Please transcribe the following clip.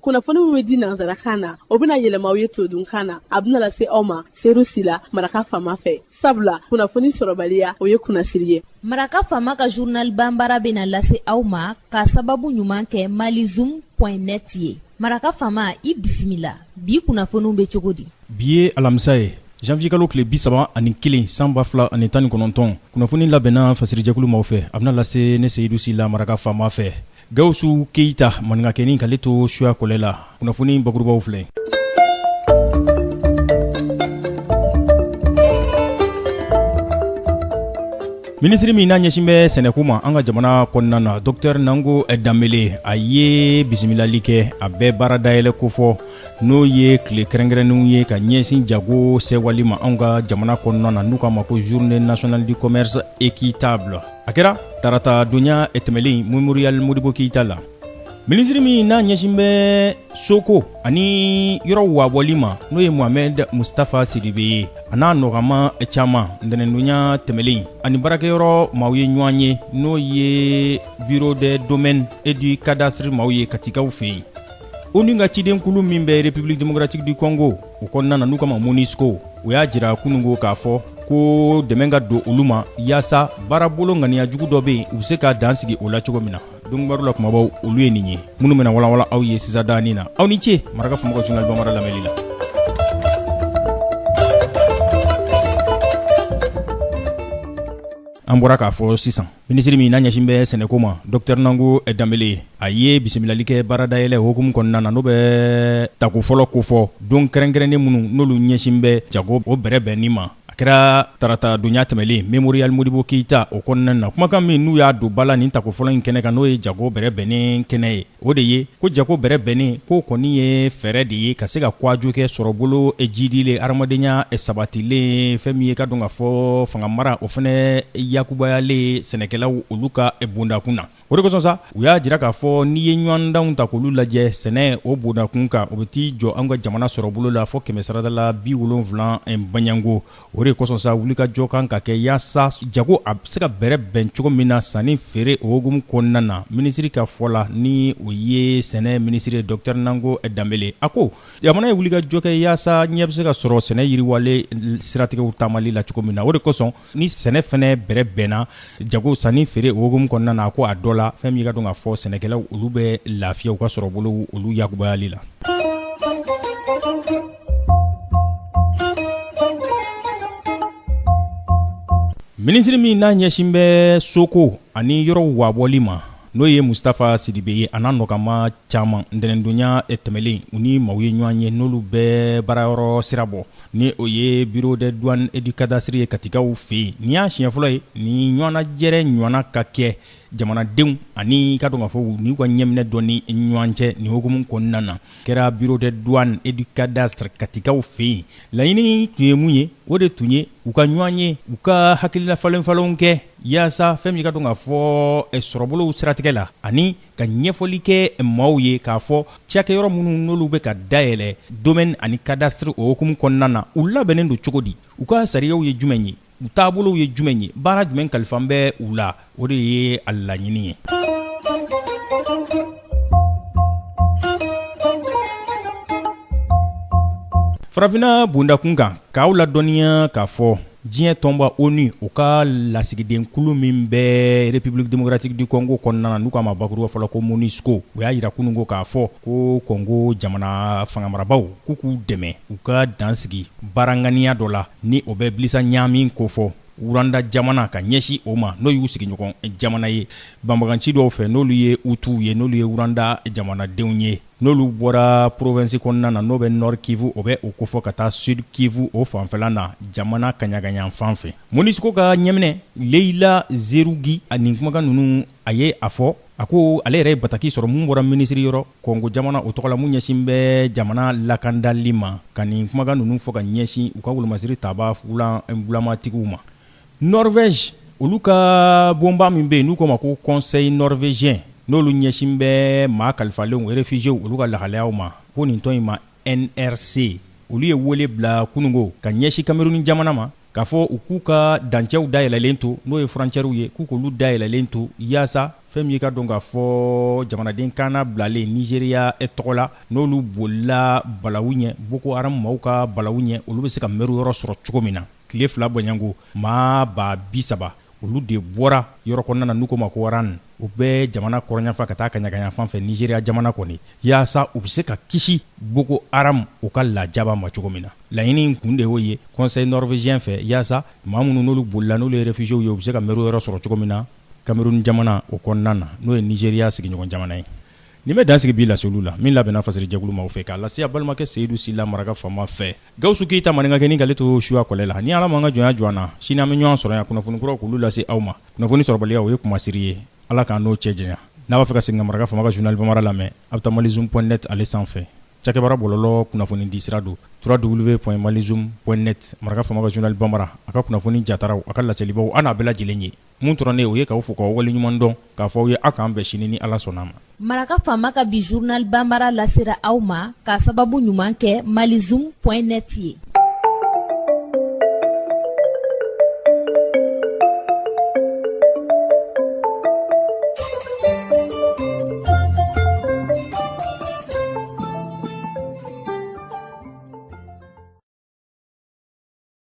Kunnafoni min bɛ di nansarakan na, o bɛna yɛlɛma aw ye todunkan na. A bɛna lase aw ma Seyidu Sila, Maraka Faama fɛ. Sabula kunnafoni sɔrɔbaliya, o ye kunnasiri ye. Maraka Faama ka journal banbara bɛna lase aw ma ka sababu ɲuman kɛ malizoom point net ye. Maraka Faama, i bisimila. Bi kunnafoniw bɛ cogo di? Bi ye alamisa ye, janvier kalo tile 31 san 2019. Kunnafoni labɛnna fasirijɛkulu maaw fɛ, a bɛna lase ne Seyidu Sila, Maraka Faama fɛ. Gawusu Keyita, maninkakɛnin, k'ale to suya kɔlɛ la. Kunnafoni bakurubaw filɛ. Minisiri min n'a ɲɛsin bɛ sɛnɛko ma an ka jamana kɔnɔna na, Docteur Nango Danbele, a ye bisimilali kɛ. A bɛ baara dayɛlɛ kofɔ, n'o ye tile kɛrɛnkɛrɛnnenw ye ka ɲɛsin jago sɛwali ma anw ka jamana kɔnɔna na, n'u k'a ma ko Journée nationale du commerce équitable. A kɛra tarata donya tɛmɛlen Mémorial Modibo Keyita la. Minisiri min n'a ɲɛsin bɛ soko ani yɔrɔ waabɔli ma, n'o ye Mohamed Mustafa Sidibe ye, a n'a nɔgɔma caman, ntɛnɛndonya tɛmɛlen ani baarakɛyɔrɔ maaw ye ɲɔgɔn ye, n'o ye Bureau des domaines et du cadastre maaw ye Katikaw fɛ yen. ONU ka cidenkulu min bɛ République démocratique du Congo o kɔnɔna na, n'u k'a ma MONUSCO, o y'a jira kununko k'a fɔ ko dɛmɛ ka don olu ma yaasa baarabolo ŋaniya jugu dɔ bɛ yen, u bɛ se ka dan sigi o la cogo min na. Donkibaru la kumabaw, olu ye nin ye minnu bɛna walawala aw ye sisan daani na. Aw ni ce Maraka Faama ka journal bambara lamɛnli la. An bɔra k'a fɔ sisan, minisiri min n'a ɲɛsin bɛ sɛnɛko ma, Docteur Nango Danbele, a ye bisimilali kɛ baaradayɛlɛ hukumu kɔnɔna na, n'o bɛ tako fɔlɔ kofɔ don kɛrɛnkɛrɛnnen minnu n'olu ɲɛsin bɛ jago o bɛrɛbɛnni ma. A kɛra tarata donya tɛmɛlen Mémorial Modibo Keyita o kɔnɔna na. Kumakan min n'u y'a don ba la nin tako fɔlɔ in kɛnɛ kan, n'o ye jago bɛrɛbɛnnen kɛnɛ ye, o de ye ko jago bɛrɛbɛnnen k'o kɔni ye fɛɛrɛ de ye ka se ka kwaju kɛ sɔrɔbolo jidilen, hadamadenya sabatilen, fɛn min ye ka dɔn ka fɔ fanga mara o fana yakubayalen sɛnɛkɛlaw olu ka bondakun na. O de kosɔn sa, u y'a jira k'a fɔ n'i ye ɲɔgɔndanw ta k'olu lajɛ sɛnɛ o bondakun kan, o bɛ t'i jɔ an ka jamana sɔrɔbolo la fɔ kɛmɛ sarada la 70 baɲanko. O de kosɔn sa, wulikajɔ kan ka kɛ yaasa jago a bɛ se ka bɛrɛ bɛn cogo min na sanni feere o hukumu kɔnɔna na. Minisiri ka fɔ la, ni o ye sɛnɛ minisiri ye, Docteur Nango Danbele, a ko jamana ye wulikajɔ kɛ yaasa ɲɛ bɛ se ka sɔrɔ sɛnɛ yiriwalen siratigɛw taamali la cogo min na. O de kosɔn ni sɛnɛ fana bɛrɛ bɛnna jago sanni feere o hukumu kɔnɔna na, a ko a dɔ la, fɛn min ka dɔn ka fɔ sɛnɛkɛlaw olu bɛ lafiya u ka sɔrɔbolo olu yakubayali la. Minisiri min n'a ɲɛsin bɛ soko ani yɔrɔ waabɔli ma, n'o ye Mustafa Sidibe ye, a n'a nɔkanma caman, ntɛnɛndonya tɛmɛlen u ni maaw ye ɲɔgɔn ye n'olu bɛ baarayɔrɔ sira bɔ, ni o ye Bureau des douanes et du cadastre ye Katikaw fɛ yen. Nin y'a siɲɛ fɔlɔ ye ni ɲɔgɔnnajɛrɛ ɲɔgɔnna ka kɛ jamanadenw ani ka dɔn k'a fɔ u n'u ka ɲɛminɛ dɔ ni ɲɔgɔn cɛ nin hukumu kɔnɔna na. Kɛra Bureau des douanes et du cadastre Katikaw fɛ yen. Laɲini tun ye mun ye? O de tun ye u ka ɲɔgɔn ye, u ka hakilila falenfalenw kɛ yaasa fɛn min ka dɔn k'a fɔ sɔrɔbolow siratigɛ la, ani ka ɲɛfɔli kɛ maaw ye k'a fɔ cakɛyɔrɔ minnu n'olu bɛ ka dayɛlɛ domaine ani cadastre o hukumu kɔnɔna na, u labɛnnen don cogo di, u ka sariyaw ye jumɛn ye, u taabolow ye jumɛn ye, baara jumɛn kalifa bɛ u la. O de ye a laɲini ye. Farafinna bondakun kan, k'aw ladɔnniya k'a fɔ diɲɛ tɔnba ONU u ka lasigidenkulu min bɛ République démocratique du Congo kɔnɔna na, n'u k'a ma bakuruba fɔlɔ ko MONUSCO, u y'a jira kununko k'a fɔ ko Congo jamana fanga marabaaw k'u k'u dɛmɛ u ka dansigi baaraŋaniya dɔ la, ni o bɛ bilisa ɲaami kofɔ Rwanda jamana ka ɲɛsin o ma, n'o y'u sigiɲɔgɔn jamana ye banbaganci dɔw fɛ, n'olu ye Hutuw ye, n'olu ye Rwanda jamanadenw ye, n'olu bɔra province kɔnɔna na, n'o bɛ Nord Kivu, o bɛ o kofɔ ka taa Sud Kivu o fanfɛla na, jamana kaɲagayan fan fɛ. MONUSCO ka ɲɛminɛ Leila Zerougi, a nin kumakan ninnu a ye a fɔ. A ko ale yɛrɛ ye bataki sɔrɔ mun bɔra minisiri yɔrɔ Kɔngo jamana o tɔgɔ la, mun ɲɛsin bɛ jamana lakandali ma, ka nin kumakan ninnu fɔ ka ɲɛsin u ka wolomasiri taba bulamatigiw ma. Norvège olu ka bonba min bɛ yen n'u k'o ma ko Conseil norvégien, n'olu ɲɛsin bɛ maa kalifalenw réfugiés olu ka lahalayaw ma, ko nin tɔn in ma NRC, olu ye wele bila kununko ka ɲɛsin Cameroun jamana ma, k'a fɔ u k'u ka dancɛw dayɛlɛlen to, n'o ye frontières ye, k'u k'olu dayɛlɛlen to yaasa Fɛn min ka dɔn k'a fɔ jamanaden kana bilalen Nizeriya tɔgɔ la, n'olu bolila balawu ɲɛ, Boko Haram maaw ka balawu ɲɛ, olu bɛ se ka mɛru yɔrɔ sɔrɔ cogo min na. Tile 2 bɔɲɔgɔnko, maa 30,000 olu de bɔra yɔrɔ kɔnɔna na n'u ko ma ko Ran, u bɛ jamana kɔrɔnyanfan ka taa kaɲagayanfan fɛ Nizeriya jamana kɔni, yaasa u bɛ se ka kisi Boko Haram u ka lajaba ma cogo min na. Laɲini in kun de y'o ye Conseil norvégien fɛ, yaasa maa minnu n'olu bolila, n'olu ye réfugiés ye, u bɛ se ka mɛru yɔrɔ sɔrɔ cogo min na Cameroun jamana o kɔnɔna na, n'o ye Nizeriya sigiɲɔgɔn jamana ye. Nin bɛ dan sigi bi laseliw la min labɛnna fasirijɛkulu maaw fɛ k'a lase a balimakɛ Seyidu Sila maraka faama fɛ. Gawusu Keyita maninkakɛnin k'ale to suya kɔlɛ la. Ni Ala m'an ka jɔnya jɔ an na, sini an bɛ ɲɔgɔn sɔrɔ yan kunnafoni kuraw k'olu lase aw ma. Kunnafoni sɔrɔbaliya o ye kunmasiri ye, Ala k'an n'o cɛ janya. N'a b'a fɛ ka segin ka maraka faama ka journal bambara lamɛn, a bɛ taa malizoom point net ale sanfɛ. Cakɛbara bɔlɔlɔ kunnafoni di sira don www.malizoom.net. Maraka faama ka journal bambara, a ka kunnafoni jataraw, a ka laselibaw, an n'a bɛɛ lajɛlen ye. Mun tora ne o ye k'aw fo k'aw waleɲuman dɔn, k'a fɔ aw ye aw k'an bɛn sini ni Ala sɔnna a ma. Maraka faama ka bi journal bambara lasera aw ma k'a sababu ɲuman kɛ malizoom point net ye.